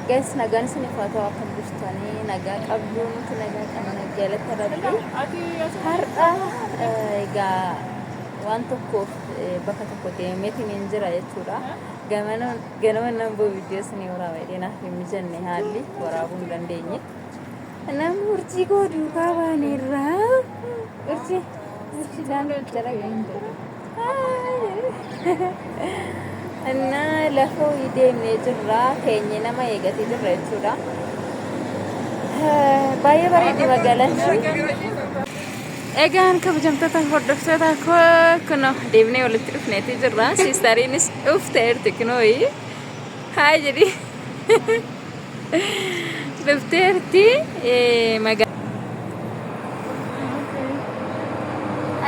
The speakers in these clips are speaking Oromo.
Guys, nagaan isiniif haa ta'u. Akkam jirtanii? Nagaa qabdu? Nuti nagaa qabna, galata Rabbi. Har'a egaa waan tokkoof bakka tokko deemeetiin hin jira jechuudha. Ganama nan boo viidiyoo isinii waraaba jedhee naaf hin mijanne, haalli waraabuu hin dandeenye. Namni urjii koo duukaa baaneerra. Urjii urjii daandii jala Innaa lafa wayii deemnee jirra. Teenyee nama eegatee jirra jechuudha. Baay'ee bareeddi magaalaan ishee. Egaan kabajamtoota hordoftoota koo, kunoo deemnee walitti dhufneetii jirra. Siistariinis dhufteerti kunooyi. Haa jedhi. Dhufteerti magaalaa.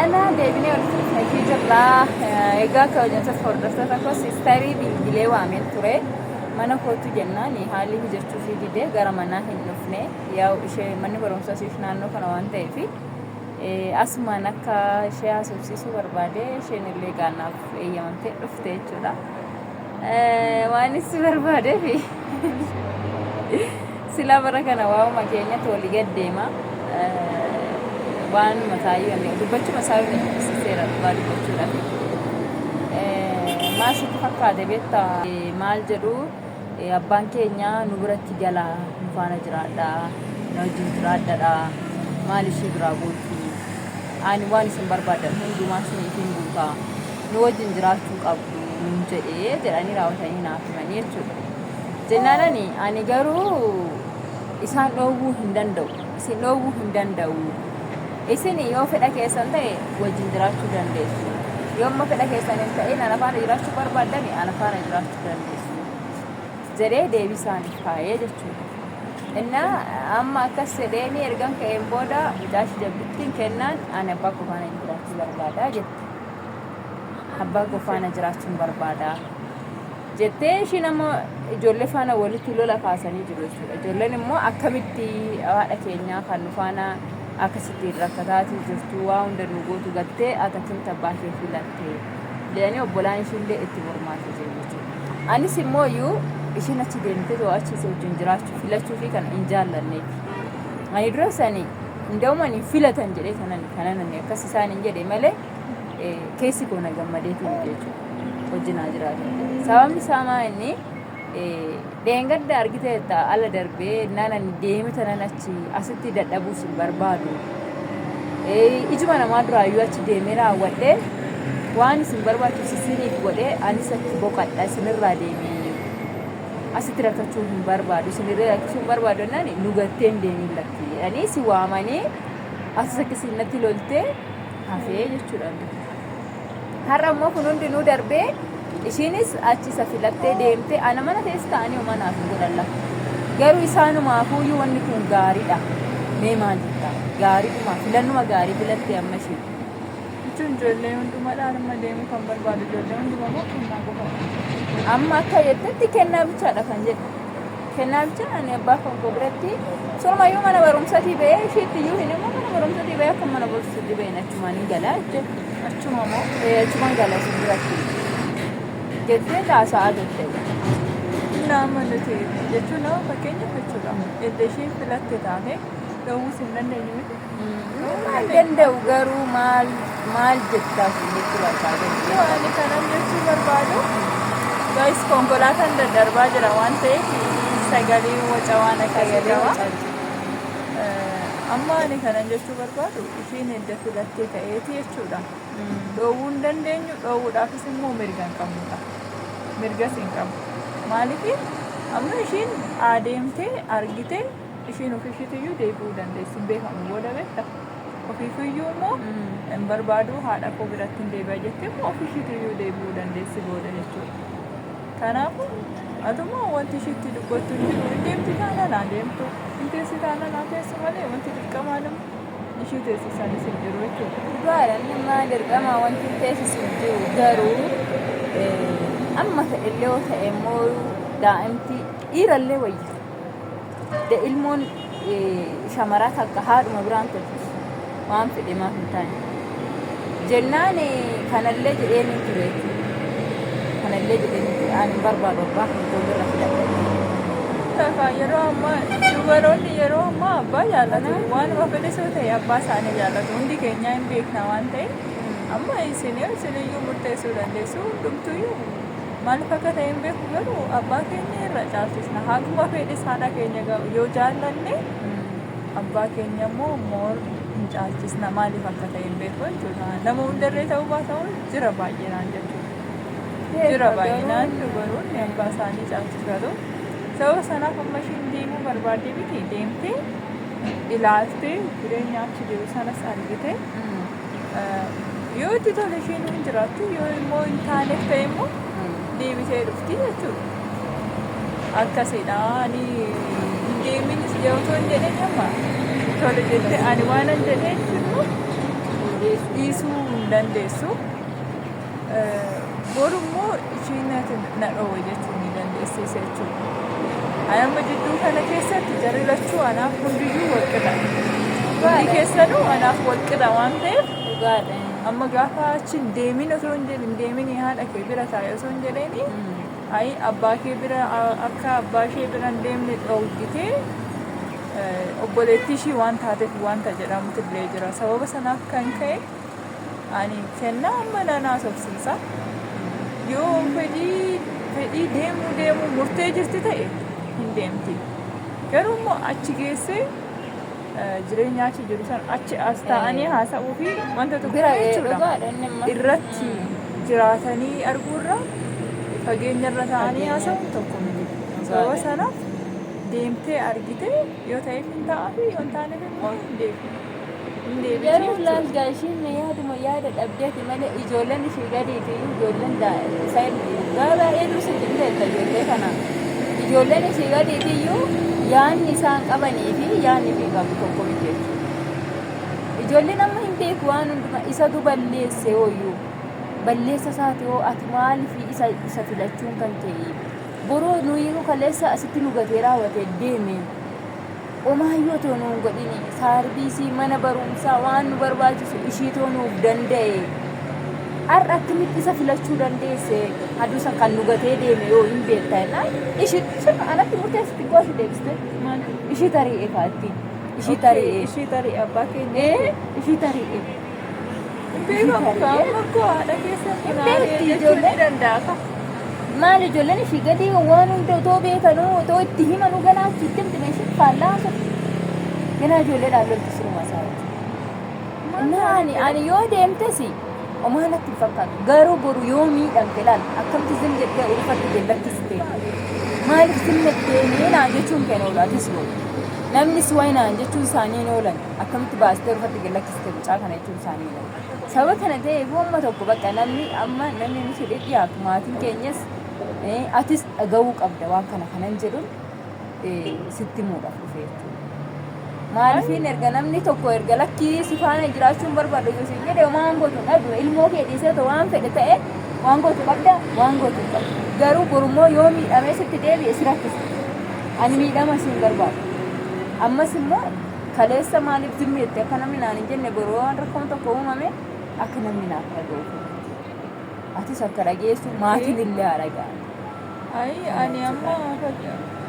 Ana deebinee walitti dhufneetii jirra. Egaa kabajamtoota hordoftoota koo, siistarii bilbilee waameen ture. Mana kootu jennaan haalli mijachuufii didee gara manaa hin dhufne. Yaa'u ishee manni barumsaa isheef naannoo kana waan ta'eef asumaan akka ishee haasofsiisuu barbaade, isheen illee gaanaaf eeyyamamtee dhufte jechuudha. Waan si barbaadeef silaa bara kana waa'uma keenyatti walii gad deema. Waan mataayyuu dubbachuma isaa yoo jibbisiiseera dhugaa dubbachuudhaaf. Maal sitti fakkaate beektaa? Maal jedhu, abbaan keenya nu biratti gala, nu faana jiraadha, na wajjin jiraadhadha, maal ishee biraa gootu, ani waan isin barbaadan hundumaa isiniif hin guuta, nu wajjin jiraachuu qabdu nuun jedhee jedhanii raawwatanii naaf himanii jechuudha. Jennaan ani garuu isaan dhoowwuu hin danda'u. Isin dhoowwuu hin danda'u. Isin yoo fedha keessan ta'e wajjin jiraachuu dandeessu. Yoo immoo fedha keessan hin ta'in ana faana jiraachuu barbaaddani, ana faana jiraachuu dandeessu jedhee deebii isaaniif kaa'ee jechuudha. Innaa amma akkas jedheeni ergan ka'een booda mucaa ishee jabduttiin kennaan ani abbaa koo faana jiraachuu barbaada jette. Abbaa koo faana jiraachuun barbaada jettee ishiin amma ijoollee faana walitti lola kaasanii jiru jechuudha. Ijoolleen immoo akkamitti haadha keenyaa kan nu faana akkasitti rakkataatii jirtu, waa hunda nu gootu gattee ati akkamitti abbaa kee filatte jedhanii obbolaan ishiillee itti mormaatee jiru jechuudha. Anis immoo iyyuu ishiin achi deemtee too achi isa wajjin jiraachuu filachuu fi kana hin jaallanneef. Ani dura sani nda'uma ani filatan jedhee kanan ani akkas isaan hin jedhe malee keessi koo na gammadeetii miti jechuudha. Wajjin haa jiraatan. Sababni isaa maa inni dheengadda argiteetta, ala darbee naan ani deeme tanan achi asitti dadhabuus hin barbaadu. Ijuma namaa duraayyuu achi deemee raawwadhee waan isin barbaachisu isiniif godhee anis achi boqadha, isinirraa deemee asitti rakkachuu hin barbaadu, isinirra rakkisuu hin barbaadu jennaan nu gattee hin deemin lakki jedhanii si waamanii asis akkasiin natti loltee hafee jechuudha. Har'a immoo kun hundinuu darbee ishiinis achi isa filattee deemtee ana mana keessa ta'anii homaa naaf hin godhan lafa. Garuu isaanumaafuu wanni kun gaariidha. Mee maal jetta? Gaariidhuma filannuma gaarii filattee amma isheen. Jechuun ijoollee hundumaadhaan amma deemuu kan barbaadu ijoollee hundumaa moo kennaa qofa? Amma akka jettetti kennaa bichaadha kan jedhu. Kennaa bicha ani abbaa kan koo biratti surumayyuu mana barumsatii ba'ee isheetti iyyuu hin immoo mana barumsatii ba'ee akka mana barumsatii ba'een achumaan hin galaa jechuudha. Achuma moo? Achumaan gala isin biratti jettee haasa'aa turte. Nama nuti jechuun nama fakkeenyaaf jechuudha. Edda isheen filatte taate dhowwuus hin dandeenyu miti. Maal danda'u garuu, maal maal jettaa sun jechuu barbaade. Ani kanan jechuu barbaadu, guys, konkolaataan daddarbaa jira waan ta'eef sagalee waca waan akkasii Sagalee qaba. wacaa jira. Amma ani kanan jechuu barbaadu ishiin edda filattee ta'eeti jechuudha. Dhoowwuu hin dandeenyu, dhoowwuudhaafis immoo mirga hin qabnudha. Mirgas hin qabnu. Maaliif amma ishiin adeemtee argitee ishiin ofii ishiitiyyuu deebi'uu dandeessi, hin beekamu booda beekta. Ofiifiyyuu immoo hin barbaadu, haadha koo biratti hin deebi'a jettee immoo ofii ishiitiyyuu deebi'uu dandeessi booda jechuudha. Kanaafuu atuma wanti ishiitti dubbattu hin jiru. Hin deemti taanaan haa deemtu. Hin teessi taanaan haa teessu malee wanti dirqamaan ishii teessisanis hin jiru jechuudha. Dhugaadha, inni immoo dirqama wanti teessisu hin jiru, garuu amma fedhellee yoo ta'e immoo daa'imti dhiirallee wayya. De ilmoon shamaraa takka haadhuma biraan tolti waan fedhe maaf hin taane. Jennaan kanallee jedheen hin ture jechuudha. Kanallee jedheen hin ture, ani hin barbaadu, abbaa kan koo bira filadha. Kaa yeroo ammaa dubaroonni yeroo ammaa abbaa jaallatu. Waanuma fedhe soo ta'e abbaa isaanii jaallatu. Hundi keenyaa hin beekna waan ta'eef. Amma isin isiniyyuu murteessuu dandeessu. Hundumtuyyuu maaliif akka ta'e hin beeku garuu abbaa keenya irra caalchisna. Haguma fedhes haadha keenya yoo jaallanne abbaa keenya immoo more hin caalchisna. Maaliif akka ta'e hin beeku jechuudha. Nama hundarree ta'uu baatamu jira baay'inaan jechuudha. Jira baay'inaan dubaroonni abbaa isaanii caalchifatu. Sababa sanaaf amma ishiin deemuu barbaadde miti deemtee ilaaltee jireenya achi jiru sanas argite yoo itti tole isheen hin jiraattu yoo immoo hin taaneef ta'e immoo deebitee dhufti jechuudha. Akkasidha ani hin deeminis otoo hin jedhin amma tole jette ani waan an jedhee immoo dhiisuu hin dandeessu. Boru immoo ishiin na dhoowwe jechuu ni dandeessisa jechuudha. Ani amma jidduu kana keessatti jarri lachuu anaaf hundiyyuu walqixa. Hundi keessanuu anaaf walqixa waan ta'eef Dhugaadha. amma gaafa achi hin deemin osoo hin jedhin deemin haadha kee bira taa'e osoo hin jedheeni ayi abbaa kee bira akka abbaa ishee bira hin deemne dhoowwitee obboleettii ishii waan taateef wanta jedhamutu illee jira. Sababa sanaaf kan ka'e ani kennaa amma nan haasofsiisa. Yoo fedhii deemuu deemuu murtee jirti ta'e hin deemti. Garuu immoo achi geessee jireenya achi jiru sana achi as taa'anii haasa'uu fi wanta tokko Bira jechuudha. dhugaadha inni amma. Irratti jiraatanii arguurra fageenyarra taa'anii haasa'uun tokko miti. Sababa sanaaf deemtee argite yoo ta'eef hin ta'a fi yoo hin taaneef immoo hin deebi'u. Hin deebi'u Garuu jechuudha. laal ishiin yaaduma yaada dhabdeeti malee ijoolleen ishii gadiiti ijoolleen baay'ee dursa jibbeetta ijoollee kana. Ijoolleen ishii gadiiti iyyuu yaadni isaan qabanii fi yaadni ishii qabu tokko miti jechuudha. Ijoolleen amma hin beeku waan hundumaa isatu balleesse hooyyuu. Balleessa isaati hoo ati maaliif isa filachuun kan ka'e boroo nuyi kaleessa asitti nu gatee raawwatee deeme. Omaayyoo otoo nuun godhini saarbiisii mana barumsaa waan nu barbaachisu ishiitoo nuuf danda'e. Har'a akkamitti isa filachuu dandeesse aduu san kan nu gatee deeme yoo hin beekta jennaan ishii sun anatti murteessitti gosi deebiste ishii tari'e kaatti ishii tari'e Ishii tarii abbaa keenya. ee ishii tari'e Hin beekamu kaa amma koo haadha keessatti Hin naa beekti jechuu ni ijoolleen. danda'a. Maal ijoolleen ishii gadi waan hunda otoo beekanuu otoo itti himanuu ganaa achi itti himte ishii faallaa haasofti. Ganaa ijoolleedhaan lolti siruma isaa wajjin. Naani ani yoo deemtes homaa natti hin fakkaatu. Garuu boru yoo miidhamte laal akkamti zim jettee ulfatti beellakkiste. Maaliif zim jettee mee naan jechuun keenya oolu atis boru. Namnis wayi naan jechuun isaanii hin oolan akkamitti baastee ulfatti beellakkiste mucaa kana jechuun isaanii hin oolan. Sababa kana ta'eef amma tokko bakka namni amma namni nuti dhiyaatu maatiin keenyas atis dhaga'uu qabda waan kana kanan jedhuun sitti himuudhaaf dhufe jechuudha. Maaliifin erga namni tokko erga lakkii si faana jiraachuun barbaadu yoo siin jedhe waan gootu dhabu ilmoo kee dhiisee otoo waan fedhe ta'e waan gootu qabda waan gootu hin qabdu. Garuu borummoo yoo miidhamee sitti deebi'e si rakkisa. Ani miidhama siin barbaadu. Ammas immoo kaleessa maaliif zimmi jette akka namni naan hin jenne boruu waan rakkoon tokko uumame akka namni naaf dhaga'u. Atis akka dhageessu maatiin illee haa dhaga'an. Ayi ani amma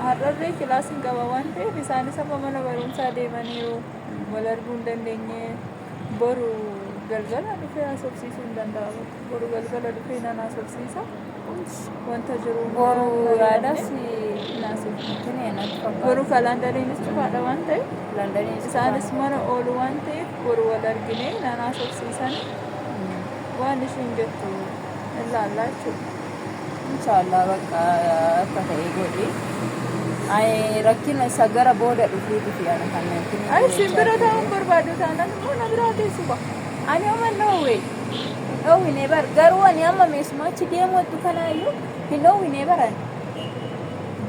har'arree kilaasiin qaba waan ta'eef isaanis amma mana barumsaa deemaniiru wal arguu hin dandeenye boru galgala dhufee haasofsiisuu hin danda'amu. Boru galgala dhufee nan haasofsiisa. Wanta jiru Boru yaadas Boru kalaandariinis cufaadha waan ta'eef isaanis mana oolu waan ta'eef boru wal argine nan haasofsiisan waan ishiin jettu ilaallaa jechuudha. Inshaallah bakka akka ta'e godhi. Ay rakkina isa gara booda dhufuuti fi ana kan natti. Ay isin bira taa'uun barbaadu taanaan immoo na biraa teessu ba'a. Ani amma dhoowwe. Hin dhoowwine bar garuu ani amma meesuma achi deemu hedduu kanaayyuu hin dhoowwine baran.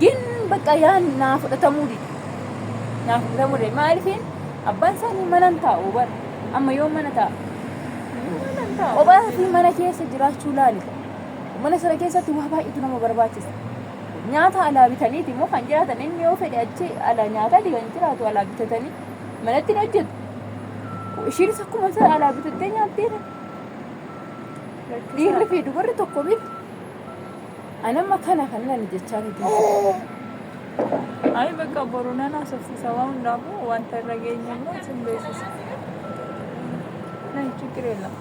Gin bakka yaan naa fudhatamuu dide. Naa fudhatamuu dide maaliifin abbaan isaanii mana hin taa'u bar amma yoo mana taa'a. Mana hin taa'u. Kophaa fi mana keessa jiraachuu laali. Mana sana keessatti waa baay'eetu nama barbaachisa. Nyaata alaa bitaniiti immoo kan jiraatan inni yoo fedhe achi alaa nyaata kan jiraatu alaa bitatanii manatti hin hojjetu. Ishiinis akkuma isa alaa bitattee nyaatteera. Dhiirri fi dubarri tokko miti. Ani amma kana kan nani jechaa miti. Ayi bakka boru nan haasofsiisa waan hundaafuu wanta irra geenye immoo isin beeksisa. Nay ችግር የለም.